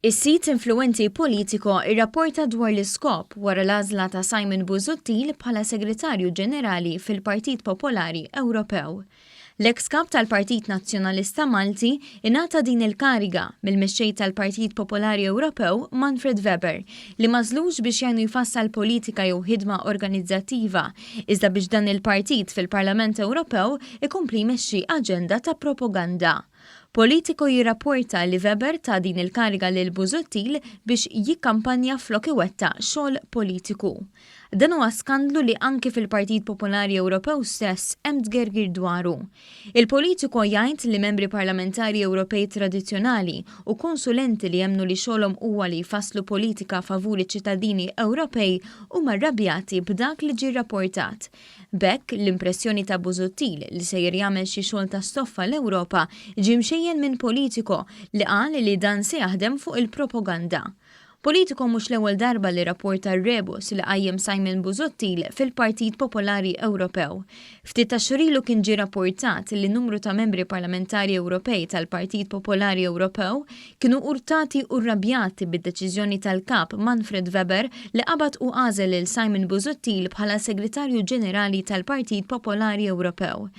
Is-sit influwenti Politico irrapporta dwar l-iskop wara l-għażla ta' Simon Busuttil bħala Segretarju Ġenerali fil-Partit Popolari Ewropew. L-eks Kap tal-Partit Nazzjonalista Malti ingħata din il-kariga mill-Mexxej tal-Partit Popolari Ewropew Manfred Weber li m'għażlux biex jgħinu jfassal politika jew ħidma organizzattiva iżda biex dan il-partit fil-Parlament Ewropew ikompli jmexxi aġenda ta' propaganda. Politico jirrapporta li Weber ta din il-kariga lil Busuttil biex jikkampanja flok iwettaq xogħol politiku. Dan huwa skandlu li anki fil-Partit Popolari Ewropew stess hemm tgergir dwaru. Il-Politico jgħid li membri parlamentari Ewropej tradizzjonali u konsulenti li jemmnu li xogħolhom huwa li jfasslu politika favur iċ-ċittadini Ewropej huma rrabjati b'dak li ġie rrapportat. B'hekk, l-impressjoni ta' Busuttil li sejjer jagħmel xi xogħol ta' stoffa l-Ewropa ġie mxejjen minn Politico li qal li dan se jaħdem fuq il-propaganda. Politico mhux l-ewwel darba li rrapporta r-rebus li qajjem Simon Busuttil fil-Partit Popolari Ewropew. Ftit tax-xhur ilu kien ġie rapportat li numru ta' membri parlamentari Ewropej tal-Partit Popolari Ewropew kienu urtati u rrabjati bid-deċiżjoni tal-Kap Manfred Weber li qabad u għażel lil Simon Busuttil bħala Segretarju Ġenerali tal-Partit Popolari Ewropew.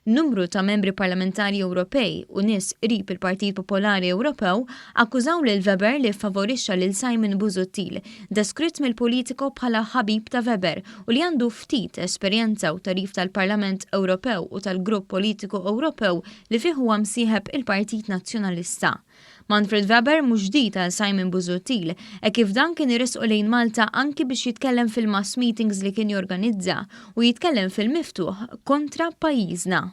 Numru ta' membri parlamentari Ewropej u nies qrib il-Partit Popolari Ewropew akkużaw lil Weber li ffavorixxa lil Simon Busuttil, deskritt mill-Politico bħala ħabib ta' Weber u li għandu ftit esperjenza u tagħrif tal-Parlament Ewropew u tal-grupp politiku Ewropew li fih huwa msieħeb il-Partit Nazzjonalista. Manfred Weber mhux ġdid għal Simon Busuttil, hekk kif dan kien iressqu lejn Malta anki biex jitkellem fil-mass meetings li kien jorganizza u jitkellem fil-miftuħ kontra pajjiżna.